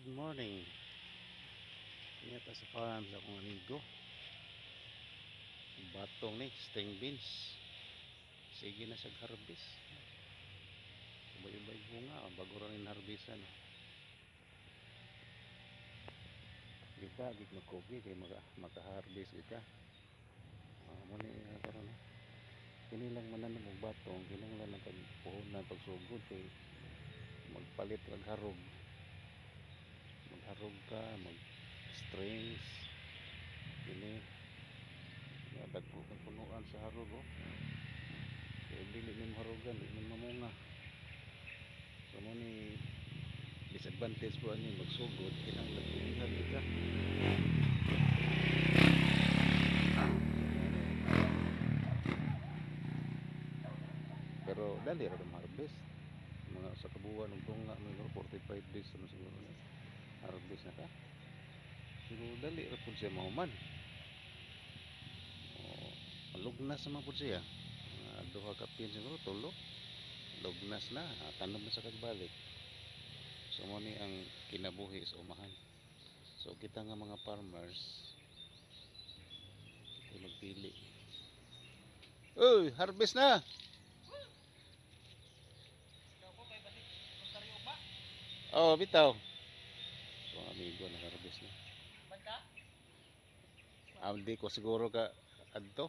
Good morning. Niya ta sa farm sa akong amigo. Batong ni string beans. Sige na siya harvest. Ubay-ubay bunga, bago ra ni harvestan. Kita gid magkugi kay maka-harvest gid ka. Mo ni karon. Kini lang mananom og batong, kinahanglan ang pagpuhunan pagsugod kay magpalit kag harog. Magharog ka, mag strings kini nga dagko kang punuan sa harog, oh. Kay dili nimo harugan, di man mamunga. So mo ni disadvantage po ani magsugod, kinahanglan kugihan gid ka. Pero dali ra tong harvest. Mga sa kabuan og tunga siguro 45 days naman siguro na harvest na ka. Siguro dali ra pud siya mahuman. O, lugnas naman pud siya. Mga duha ka pin siguro, tulo. Lugnas na, tanom na sa kagbalik. So mo ni ang kinabuhi sa umahan. So kita nga mga farmers kita magpili. Uy, harvest na. Oh, bitaw. So ang amigo na harvest na. Ah, hindi ko siguro ka adto.